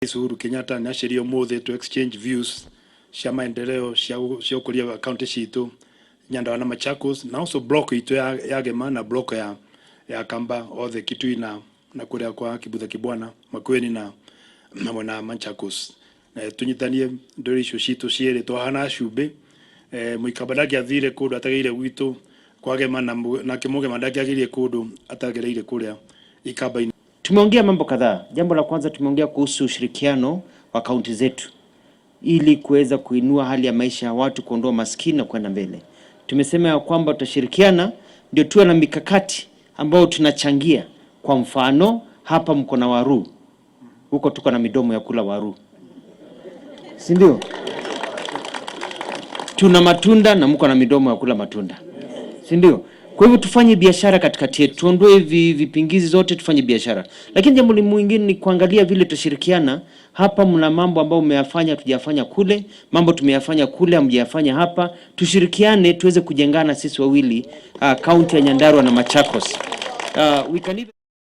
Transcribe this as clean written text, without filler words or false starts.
Uhuru Kenyatta nĩ umuthi to exchange views cia maendeleo cia ũkũria wa county citũ Nyandarua na Machakos na also block itu ya Gema na block ya Kamba othe Kitui na kuria kwa Kibutha Kibwana, Makueni na mwena Machakos, na tunyitanie ndũrĩrĩ icio citũ cierĩ twahana cumbĩ. Mũikamba ndangĩathire kũndũ atagereire gwitũ kwa Gema nake Mũgema ndangĩagereire kũndũ atagereire kũrĩa Ikamba-inĩ. Tumeongea mambo kadhaa. Jambo la kwanza, tumeongea kuhusu ushirikiano wa kaunti zetu ili kuweza kuinua hali ya maisha ya watu, kuondoa maskini na kwenda mbele. Tumesema ya kwamba tutashirikiana ndio tuwe na mikakati ambayo tunachangia. Kwa mfano, hapa mko na waru, huko tuko na midomo ya kula waru, si ndio? Tuna matunda na mko na midomo ya kula matunda, si ndio? Kwa hivyo tufanye biashara katikati yetu, tuondoe vipingamizi zote, tufanye biashara. Lakini jambo mwingine ni kuangalia vile tutashirikiana. Hapa mna mambo ambayo mmeyafanya hatujafanya kule, mambo tumeyafanya kule hamjayafanya hapa. Tushirikiane tuweze kujengana sisi wawili, kaunti ya Nyandarua na Machakos. We can even